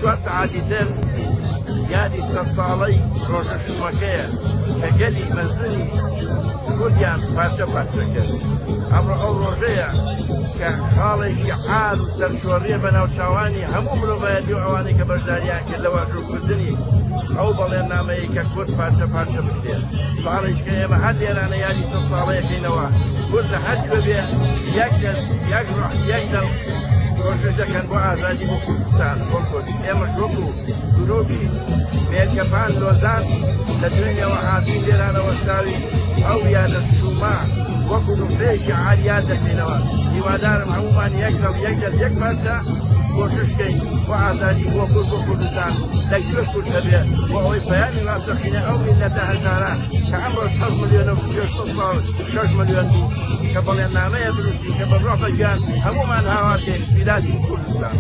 24 سەعاتی تر یادی سەد ساڵەی ڕۆژە شومەکەیە کە گەلی مەزنی کوردیان پارچە پارچە کرد. ئەمڕۆ ئەو ڕۆژەیە کە خاڵێکی عار و سەرشۆڕیە بە ناوچاوانی هەموو مرۆڤایەتی و ئەوانەی کە بەشداریان کرد لە واژۆکردنی ئەو بەڵێننامەیە کە کورد پارچە پارچە بکرێت. ساڵێک کە ئێمە هەر لێرانە یادی سەد ساڵەیەکەینەوە، کورد لە هەر کوێ بێ یەک دەست، یەک ڕۆح، یەک دڵ کۆشش دەکەن بۆ ئازادی بۆ کوردستان، بۆ کورد. ئێمەش وەکو گروپی مێرکەپان لۆزان لە دوێنێوە هاتووین لێرانە وەستاوین، ئەو یادە شوومە وەکو نوقتەیەکی عار یاد دەکەینەوە. هیوادارم هەموومان یەک دڵ، یەک دەست، یەک پارچە کۆشش کەین بۆ ئازادی بۆ کورد، بۆ کوردستان لە کوێ کورد هەبێ، بۆ ئەوەی پەیامی ڕاستەقینە ئەو میللەتە هەژارە کە ئەمڕۆ 6 ملیۆنە و پێش 100 ساڵ 6 ملیۆن بوو کە بەڵێننامەیە بنووسین کە بە ڕۆح بە گیان هەموومان هاوار کەین فیداتی کوردستان.